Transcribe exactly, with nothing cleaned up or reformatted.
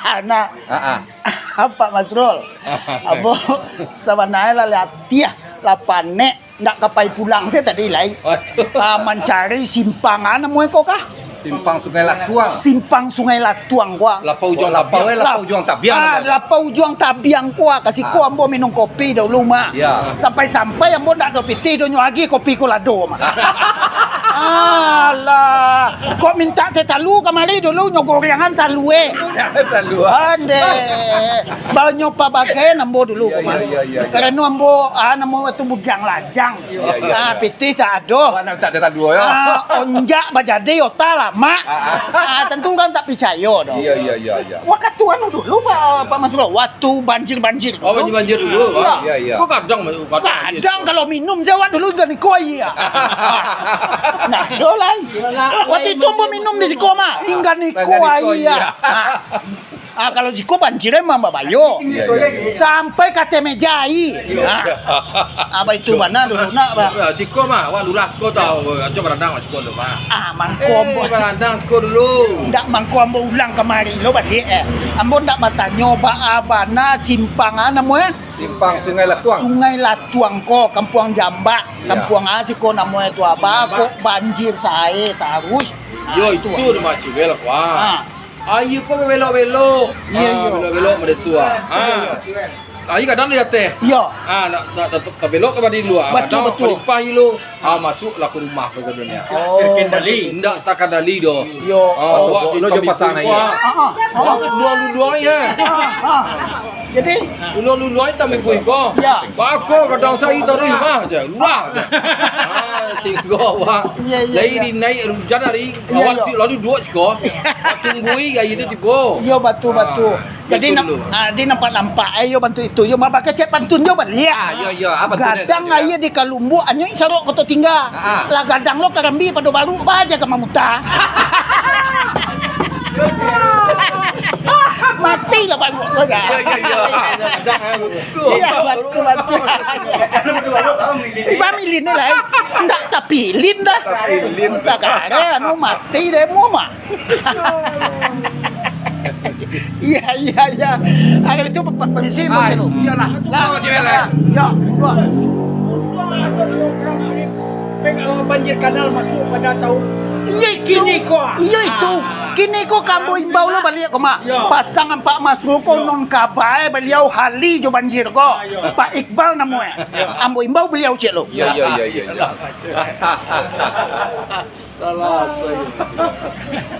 Anak. Ah, ah. Pak Masrul. Ambo sabananyo lah latiah, lah panek, ndak ka pai pulang se tadi lai. Waduh. Ah, mancari simpang, ah, namo ko kah? Simpang Sungai Latuang. Simpang Sungai Latuang ko, ah. Lapau Ujuang Lapau, Tabiang. eh, Lapau Ujuang Tabiang Ah, namanya. Lapau Ujuang Tabiang ko, ah. Ka siko Ah. ambo minum kopi dulu, mah. Ya. Sampai-sampai ambo ndak ado pitih doh, nyo agiah kopi ko lado, mah. Alah, kok mintak teh talu kamari dulu, nyo gorengan talu, eh. Talu, ah. Ande. Banyo pabagai ambo dulu, Ya, ko, mah. ya, ya, ya, ya. Karano ambo, ah, namo tu bujang lajang. Ya, ya, Ah, ya. pitih tak ado. Awak nak mintak teh talu, ya? Ah, onjak bajadi ota lamak. Ah, ah. Ah, tentu urang tak picayo doh. Iya, iya, iya, iya. Wakatu anu dulu, Pak, Pak Mansur, wakatu banjir-banjir Oh, dulu. banjir-banjir dulu, Iya. Pak. Iya, iya. Kok kadang, kadang Kadang kalau minum, se awak dulu ganiko aia. Nah, do lai. Wakatu itu ambo minum di siko, mah. Hingga niko Hingga niko aia. aia. Ah. Ah, kalau siko banjir emang babayo. Iya, iya, iya. Sampai ka ateh meja ai. Ah. Apa itu bana dulu nak, Pak? Ya, siko mah, awak lurah siko tau. Aco baradang awak siko tu, Pak. Ah, mangko Eh, ambo. baradang siko dulu. Ndak mangko ambo ulang kamari lo baliak, eh. Ambo ndak batanyo baa bana simpang, ah, namo, eh? Simpang Sungai Latuang. Sungai Latuang ko, Kampuang Jambak. Ya. Kampuang, ah, siko namo e tu, Aba, Jambak. Kok banjir sae taruih. Yo, Ah, itu, itu ah. Di Maciwel, Pak. Ah. Aia ko babelok-belok. Iya, Ah, iya. Babelok-belok model tu, ah. Iya, Ah. iya. Aia kadang di ateh. Iya. Ah, nak, nak, nak, nak belok ka badi luar. Betul, Kadang betul. Malimpah ilo. Ah, masuklah ka rumah ko kadang. Oh. Terkendali. Indak takandali doh. Iya. Ah, Oh, awak lo di jo pasang kami aia. Ah, ah, ah. Awak luar-luar ya. Ah, ah. Jadi? Luar-luar tak minggu iko. Ya. Bako kadang sai taruih mah je. Luar je. Ah, sehingga awak Iya, iya, lai iya. Dinaik hujan hari Iya, awak iya. Ti lalu duduk siko. Tunggui aia tu tibo. Iya, batu, batu. Ah, Jadi, itu nam-, dulu. Ah, di nampak-nampak, eh, yo bantu itu, yo mabakeh cek pantun yo baliak. Ah, yo, yo, apa tu, Gadang Nek? Aia di Kalumbuak, anyuik sarok koto tingga. Ah, ah. Lah gadang lo karambia pado baru, baja ka mamuta. Mati lah baru lo dah. Ya, ya, ya. Gadang, eh, betul. Iya, bantu, bantu. Iba milin ni lah, eh. Ndak tapilin dah. Tapilin. Tak ada, anu mati deh, mu mah. Iya, iya, iya. Ada itu pe-, pe-, polisi Ah, masih tu. Iyalah. Lah, Betul, Cik Bela. Ya, dua. Banjir kanal masuk pada tahun Iya itu. Kini ko, ah. Iya itu. Ah. Kini ko kambo imbau lo baliak ko, Mak. Ya. Pasang Pak Masrul ko non kabai baliau hali jo banjir ko. Ah, ya. Pak Iqbal namo e. Ya. Ambo imbau baliau cek lo. Ya, ya, ya, ya, ya. Salah, salah.